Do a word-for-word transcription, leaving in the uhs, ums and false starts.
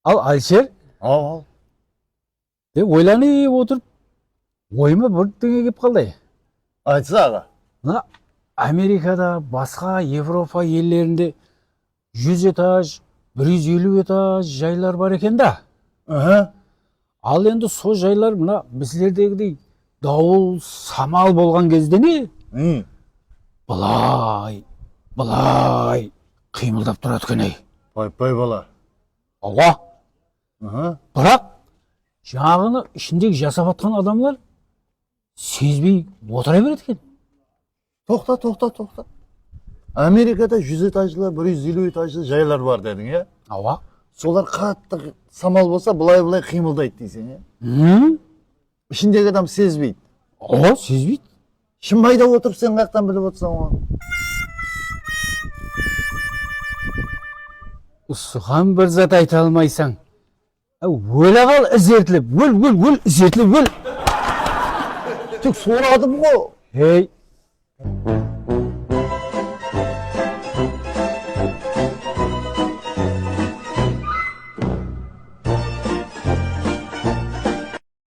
Al, Alisher, aw, aw, dep oylanıp otırıp, oyıma bir denge kelip qaldı. Aytsa, aǵa. Mına Amerikada, basqa Evropa ellerinde júz etaj, bir júz eliw etaj jaylar bar eken da. Aha. Al endi sol jaylar mına bizlerdegidey dawıl, samal bolǵan gezde ne? Bılay, bılay qıymıldap turadı eken ey. Pay-pay bala. Awa. Aha. Biraq jańaǵını ishindegi jasap atqan adamlar sezbey otıra beredi eken. Toqta, toqta, toqta. Amerikada júz etajlı, bir júz eliw etajlı jaylar bar dediń, ya? Awa. Solar qattı samal bolsa, bılay-bılay qıymıldaydı deyseń, ya? Hım? Ishindegi adam sezbeydi. Awa, sezbeydi. Shımbayda otırıp sen qayaqtan bilip otırsań onı? Usıǵan bir zat ayta almaysań. Á, óle qal, izertlep, ól, ól, ól, izertlep, ól. Tek soradım ǵo. Hey.